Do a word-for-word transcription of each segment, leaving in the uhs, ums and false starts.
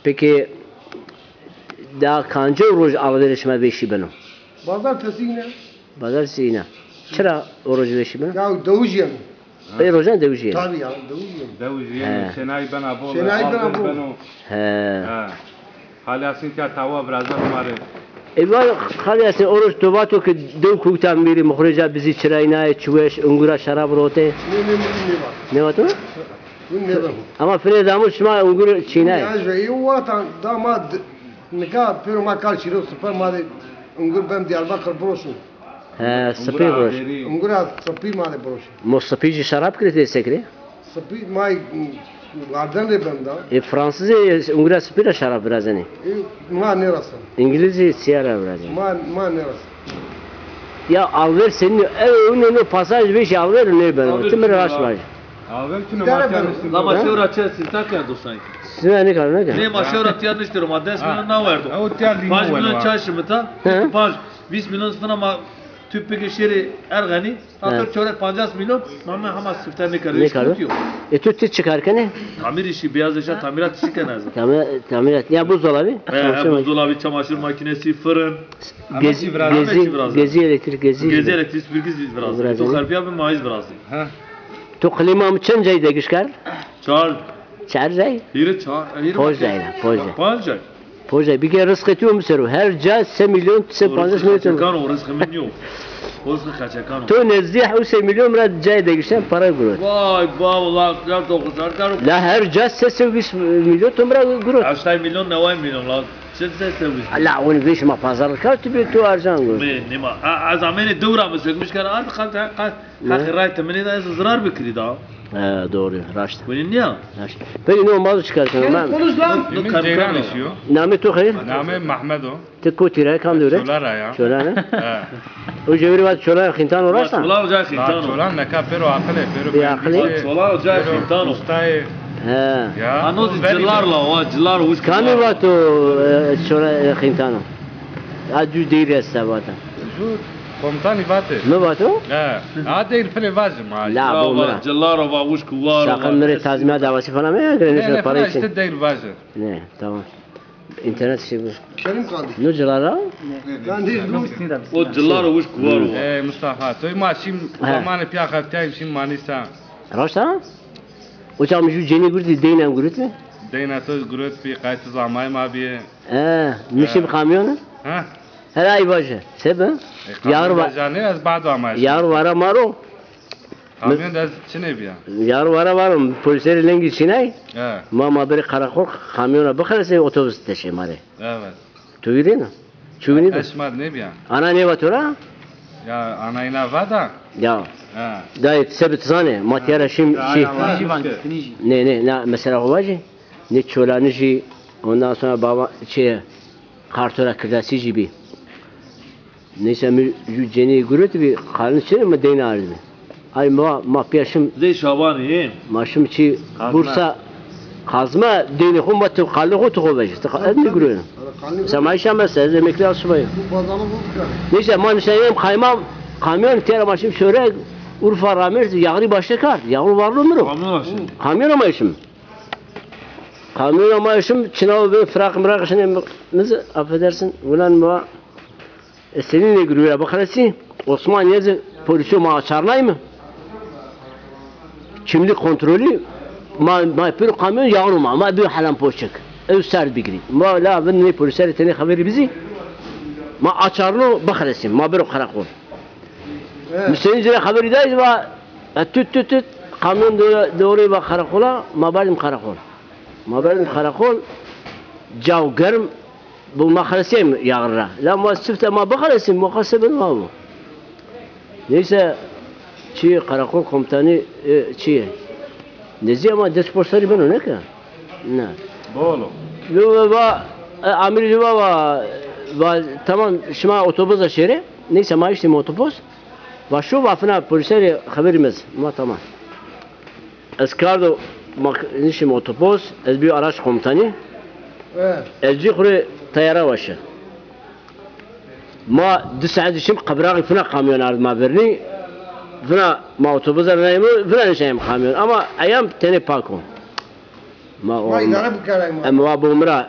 Peki, daha kancı roj alverişme beşi beno? Bazartesi yine. Bazartesi yine. Çira o roj beşi beno? Ya, dewij yeno. Ey rojan dewij yeno. Tabii ya, dewij yeno. Dewij yeno, şenay bena bol, şenay bena bol. He. He. Xal Yasin ke tawa viraza ma rê. E, va, Xal Yasin, o roj to vato ke dew kukta mîrî, muxreca bizî çiraynaye, çiweş, ungura şarab rote. Ne, ne, ne, ne va. Ne vato? Ama finê damû şima ungur çînay. Ya, jey watan da ma d-, nika pêro ma kar çîro siper ma de ungur ben Diyarbakır broşun. He, sipî broş. Ungura sipî ma de broşun. Mo sipî jî şarab kirê tê sekirê? Sipî ma garden de ben da. E, Fransızê ungura sipî ra şarab virazenê. E, ma nêrastan. İngilizê siyara virazenê. Ma, ma nêrastan. Ya alver senin, ew, ew, no, no pasaj beşî alver nêbeno. Ti mi ra raşt vajî. Alver kî no. Lama şewra çe sîta kerdo sanki. Sîta nêkar, nêkar. Nê ma şewra tiya niştiro, ma des milyon nawerdo. Ew tiya lîmo. Panc milyon çay şimita. Panc, vîst milyon sifina ma tüpüke şêrê Erxenî. Tator çorek pancas milyon, ma mi hema sifte nêkar. Nêkar. E, tu ti çi kar kenê? Tamir işi, beyaz eşya, tamirat işi kena ez. Tamir-, tamirat. Ya buzdolabı? He, he, buzdolabı, çamaşır makinesi, fırın. Gezi, gezi, gezi elektrik, gezi. Gezi elektrik, süpürge zî virazî. Tu xerpiya bi ma iz virazî. Ha. Tu klîma mi çend cay degiş kerd? Çar. Çar cay? Hîrê çar, hîrê. Poj cay la, poj cay. Panc cay. Poj cay. Bike rizqê tu mi ser o. Her ca se milyon, se pancas milyon. Rizqê xeçekan o, rizqê mi nîyo. O rizqê xeçekan o. Tu nezdî hewt sey milyon ra cay degişten para gurot. Vay, vay, la, ya dokuz kar. La her ca se se vîst milyon tu mi ra gurot. Heştay milyon, neway milyon la. Çi se se vîst. La, onu vêşî ma pazarlık kar, tu bi tu arjan gurot. Mi, nîma. A, ez amêne dewra mi sökmüş kar, artık kalk, kalk. Qaqê ray temenê de ez zirar bikirî da. He, doğru, raşt. Winî nîya? Raşt. Peki, no ma çi kar keno? Konuş lan. No kam kano? Namê to xeyr? Namê Mehmed o. Ti kotî ra, kam dewre? Çola ra ya. Çola ne? He. O cewirî vat Çola Xîntan o, raşt a? Çola Ocağı Xîntan o. Çola neka pêro aqil ê, pêro mühendis ê. Çola Ocağı Xîntan o. Usta ê. He. Ya. Ano zî cilar la, wa cilar wişk. Kamî vato, e, Çola, e, Xîntan o? A, dû deyr esta vata. Ju komutanî vatê. Mi vato? He. A, deyr pile vajim ha. La, bu mira. Cilaro va, wişk war. Sakın mire tazminat davası falan mı ya? Ne, ne, para için. İşte deyr vajim. Ne, tamam. İnternet şey bu. Kerim kaldı. Ne cilara? O cilaro wişk war. E, Mustafa, toy ma şîm zamanê piya xefteyim şîm Manisa. Raşt a? Hocam, ju cenî gurtî, deynen gurtî? Deyna to gurot bî, qaytî zamay ma bîye. E, mi şî bi kamyon? Ha? Her ay vaje. Sebe? E, yar va-, janê ez bado ama. Yar vara maro. Kamyon de ez çinê bîya. Yar vara varo, poliseri lengî çinay. He. Ma, ma berê karakol, kamyona bixelesê, otobus teşê ma rê. Evet. Tu vîrêna? Çuwînî de. Eşmad nêbîya. Ana nêva to ra? Ya, ana îna va da. Ya. Ha. Dayê, ti sebit zanê, ma tîya ra şîm, şî. Nê, nê, na mesela xo vajî. Nê Çolanijî, ondan sonra baba, şey, Kartora Kirdasijî bî. Neyse, mi ju cenî gurotî bî, qalin çinê mi deyna ardî. Ay ma, ma pîya şim. Zey Şabanî, ê? Ma şim çi Bursa, Kazma, deynê xo ma tu, qalê xo tu xo vejî. Tu qa-, ez nêguroyeno. Mesela ma îşa mesela, ez emekli asubay. Neyse, ma nişanîyem kaymam, kamyon tera ma şim şore, Urfa ramêrd, yağrî başte kard. Yağrî varlo mi ro. Kamyon ama şim. Kamyon ama şim, çinawo be, firaq miraq şinê mi-, mizi, affedersin, vunan ma, E, senî nêgurî ra bixelesî? Osmanîye zî polîso ma açarnay mi? Kimlik kontrolî, ma, ma pêro kamyon yağrû ma, ma bîyo Helempoçik. Ew serd bigirî. Ma la vin nê polîserî tenê xeberî bizî. Ma açarno bixelesî, ma bêro qereqol. He. Mi senî ci ra xeberî dayî va, e, tut, tut, tut, kamyon do-, dorê va qereqola, ma berdîm qereqol. Ma berdîm qereqol, caw germ, Bu ma xelesîyayîm yağrî ra. La ma sifte ma bixelesîm, ma xo sebeb ma bo. Neyse, çi qereqol komutanî, e, çi yê. Nezdîya ma des poşterî beno, ne ke? Ne. Bolo. Yo, va, e, amîrî va, va, va, tamam, şima otobus de şêrê. Neyse, ma iştîm otobus. Va şo, va fina polîserî xeberî mez. Ma tamam. Ez kardo, ma nişim otobus, ez bîyo araç komutanî. E. Ez cî xwu rê teyara weşe. Ma di saet şim qebraxî fina kamyon ard ma vernî. Fina ma otobus ra nayîm, fina nişayîm kamyon. Ama eyam tenê pak o. Ma o, ma îdare bikerayîm. Em wa bo mi ra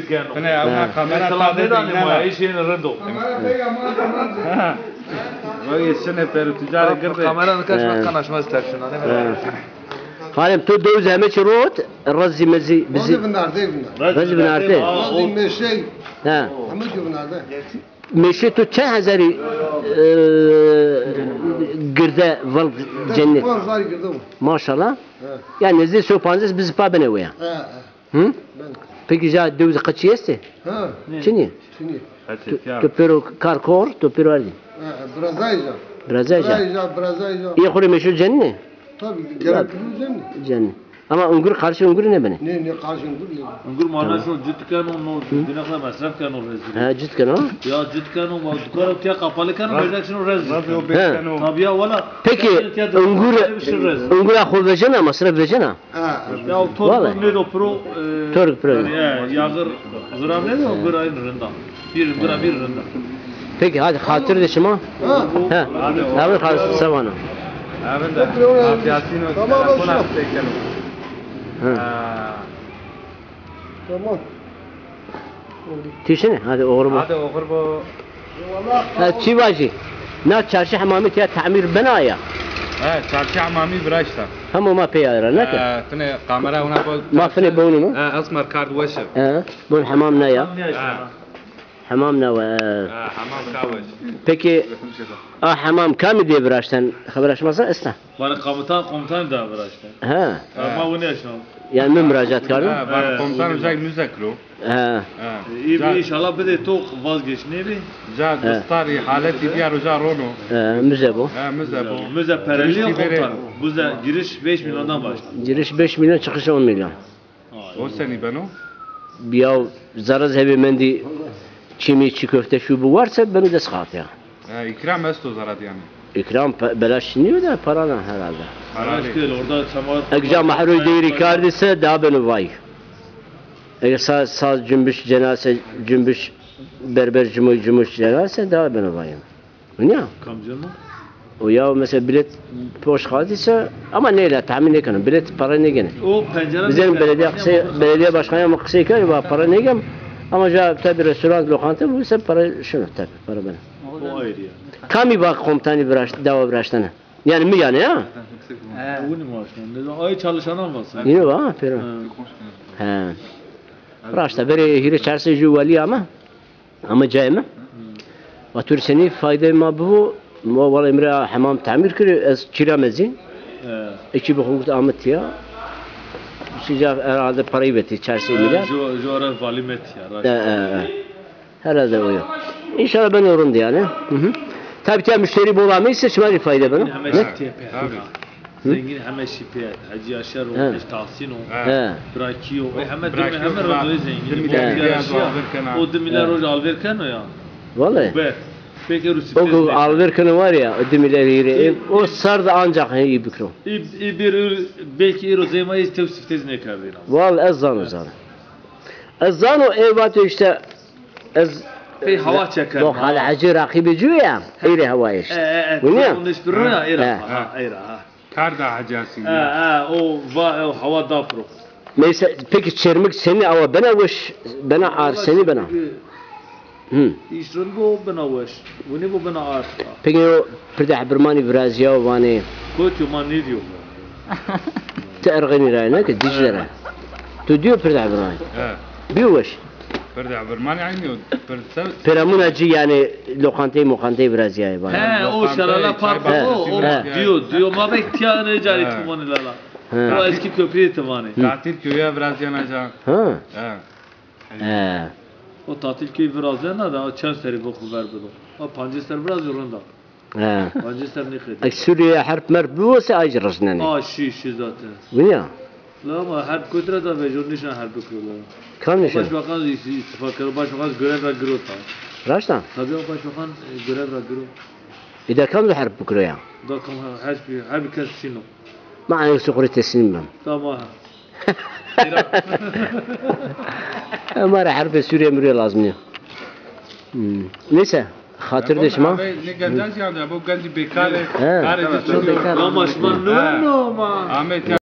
tikeno. Bine, ama kamera ta de nêdanê ma ya, îşê rind o. Kamera peyga ma tamam. Vay, şine peru tüccarı girdi. Kamera nika şima kanaşmaz tepşin, ne merak etme. Halim, tu döviz heme çi rot, razî mezî bizi. Razî vinarde, vinarde. Razî vinarde. Razî meşey. Ha. Heme çi vinarde. Meşê tu çend hezarî, e, girde vel cennet? Panc hezar girde o. Maşallah. He. Ya nezdî sey û pancês bizi pa bine waya. He, he. Hı? Ben. Peki ja döviz qeçî estê? Ha. Çinî? Çinî. Tu, tu pêro kar kor, tu pêro erdî. He, he, birazayca. Birazayca. Birazayca, birazayca. Yê xo rê meşo cenine? Tabii, gerekli cenine. Cenine. Ama ungur, qarşî ungur nêbenê. Ne, ne, qarşî ungur ne? Ungur mana şu cit keno, no, dinakla masraf keno rezil. Ha, cit keno. Ya cit keno, ma dükkanı tiya kapalı keno, verecek şunu rezil. He. Tabii ya, valla. Peki, ungur, ungura xo vecena, masraf vecena? Ha. Ya o tork ne do pro, e, tork pro. Ya, yağır, zıram ne do, ungur aynı rında. Bir, bir, bir rında. Peki, hadi, xatir de şima. Ha. Ha. Abi, xatir, sevana. Abi de, afiyatino, tamam, telefon olsun. Ha. Tamam. Tişini, hadi oğur bu. Hadi oğur bu. Ha, çi vajî? Na çarşî hemamî tiya tamîr bena ya? He, çarşî hemamî viraşta. Hemo ma pey ra, ne ki? He, tine kamera ona bu. Ma fine bonu mu? He, esmer kard weşi. He, bu hemam ne ya? He. Hemam ne we? Ha, hemam kaweş. Peki, a hemam kamî de viraşten, xeber aşmasa esta? Bana komutan, komutan da viraşten. Ha. Ha, ma wini yaşam. Yani mi müracaat kardım? Ha, bana komutan uca müze kiro. Ha. Ha. İyi bir inşallah bir de tok vazgeç ne bi? Ca dostari haleti bir uca rono. Ha, müze bu. Ha, müze bu. Müze pereli komutan. Müze giriş beş milyondan başlar. Giriş beş milyon, çıkış on milyon. O senî beno? Ya zerre zevê mendî çimî çî köfte şu bu varsa beno des xatiya. E, ikram esto zerre de yanî. İkram pe- belaş nîyo de para ne herhalde. Herhalde. Belaş değil, orada çamar. Eg ca mahroy değeri kardise daha beno vay. Ege saz, saz cümbüş cenase cümbüş berber cumuy cumuş cenase daha beno vay. Nîya? Kamcîn o? O ya mesela bilet boş kaldıysa ama neyle tahmin nêkeno. Bilet para nêgene. O pencere. Bizim belediye kısay, belediye başkanı ama kısay kar va para nêgem. Ama ja tabi restoran, lokanta bu ise para şunu tabi para ben. O ayrı ya. Kamî bak komutanî viraşt, dawa viraştene. Yani mi yani ha? Winî maaş mı? Ne zaman? Ay çalışanan var sen. Yine var ha, pera. Ha. Ha. Raşta beri hîrê çar sey jû welî ama. Ama cayê mi? Va tu rê senî faydeyê ma bibo, ma wala emre hemam tamîr kirî, ez kîra me zî. He. Ekî bi xo gurt ame tiya. Şîca herhalde parayî vetî, çar sey milyar. He, jo, jo ara valî me tiya, raşt. He, he, he. Herhalde o ya. İnşallah ben orun yani. Hı hı. Tabii tiya müşteri bol ameyse şima rê fayde beno. Heme şey tiya pê. Tabii. Zengîn heme şî pê. Hecî Yaşar o, Hecî Tahsîn o, Brakî o. Ey heme dimî heme rojoyê zengîn. Dimî de alver kena. O dimî de roj alver keno ya. Vallahi. Be. Peki Rusî. O alver keno var ya, o dimî de hîrê. O sar da ancak iyi bikro. Ê bir belkî êro zey ma ê tew siftêz nêkerdêna. Vallahi ez zano zano. Ez zano ê vato işte ez. Pey hawa çeker. Bak hala Hecî Raqîbî cû ya. Êrê hawa işte. E, e, e. Bu ne? Yanlış bir ya, êra. Ha, êra, ha. Kar da Hecî Yasîn. Ha, ha, o va, o hawa da pro. Neyse, peki çermik senî awa bena weş, bena ar senî bena? Hı. Îşrin bo bena weş. Winî bo bena ar. Peki o pirdeh birmanî virazîya vanê. Kotî ma nêdîyo. Ti Erxenî ra ne ki Dîcle ra. Tu dîyo pirdeh birmanî. He. Bîyo weş. Pirdeh birmanî aynî yo. Pêramûna ci yani lokanteyî mokanteyî virazîyayê vanê. He, o şelale park o, o dîyo, dîyo ma bek tiya ne carî ti vanî lala. He. O eski köprüyê ti vanî. Tatil köyü virazîyena ca. Ha. He. He. O tatil köyü virazena da, o çend serî bo xo ver bido. O pancês ser virazî rind a. He. Pancês ser nêqedî. Ay Sûrîye herb merb bibo se ay ci riznenê. A şî, şî zaten. Winî ya? La ama herb kotî ra da vejo, nişan herb bikro la. Kam nişan? Başbakan îs-, îstifa kero, başbakan görev ra giro ta. Raşt a? Tabii o başbakan, e, görev ra giro. Îda kam da herb bikro ya? Da kam her, her bir, her bir kes şino. Ma ayo suxurê teslîm bim. Tamam. Ma ra herbê Sûrîye murîye lazim nîyo. Hmm. Neyse, xatir de şima. Abi, ne genca ziyade, bu genci bekar e. He. Kar e, çok bekar. Ama şima ne no ma? Ahmet